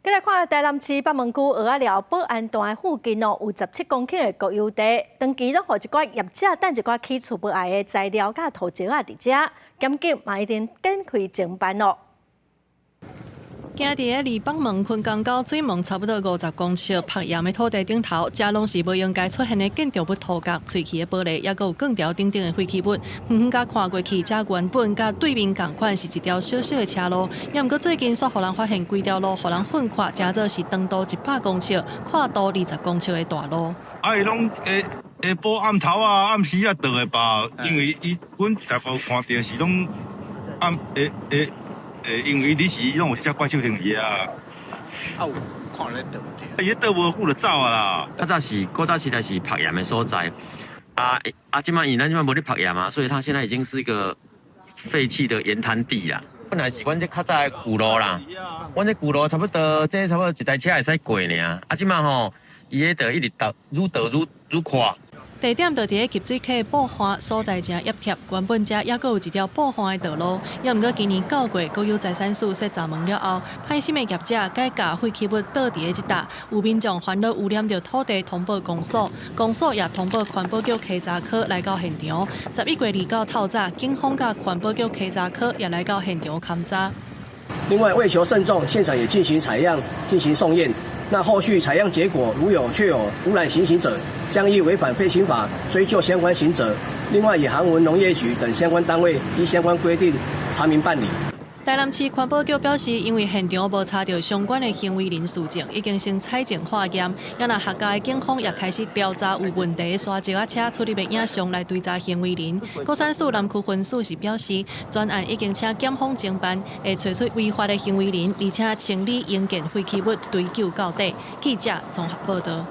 再來看台南市北門區蚵仔寮保安段附近哦，有17公頃的國有地，長期攏予一寡業者等一寡起厝無愛的材料佮土石仔佇遮，檢警嘛已經展開偵辦咯。行佇咧離北門昆江到水門差不多50公尺曝鹽的土地頂頭，遮攏是無應該出現的建築物塗角、碎去的玻璃，抑閣有鋼條等等的廢棄物。遠遠共看過去，遮原本佮對面仝款是一條小小的車路，抑毋過最近煞予人發現規條路予人糞闊，成做是長度100公尺、闊度20公尺的大路。啊，伊攏下下晡暗頭啊、暗時啊倒的吧，因為伊阮大部看著是攏暗下下。因為你是攏有這怪獸停佇啊。啊有看咧倒伊倒無久就走啊啦。較早是古早時代是曝鹽的所在，啊啊，這擺因咱這擺無咧曝鹽啊，所以它現在已經是一個廢棄的鹽灘地啦。本來是阮這較早的舊路啦，阮這舊路差不多，這差不多一台車會使過爾。啊，這擺吼，伊彼度一直倒，愈倒愈愈闊。地點就佇咧集水區布岸所在正挹貼，原本遮抑閣有一條布岸的道路，抑毋過今年9月國有財產署設閘門了後，歹心的業者改共廢棄物倒佇咧這搭，有民眾煩惱污染著土地，通報公所，公所也通報環保局稽查科來到現場。11月29透早，警方佮環保局稽查科也來到現場勘查。另外，為求慎重，現場也進行採樣，進行送驗。那後續採樣結果如有確有污染情形者，將依違反廢棄法追究相關刑責。另外，也函文農業局等相關單位依相關規定查明辦理。台南市環保局表示，因為現場無查著相關的行為人事證，已經先採證化驗。也若客家的警方也開始調查有問題的沙石仔車出入的影像來追查行為人。鼓山署南區分署是表示，專案已經請檢方偵辦，會揣出違法的行為人，而且清理營建廢棄物，追究到底。記者綜合報道。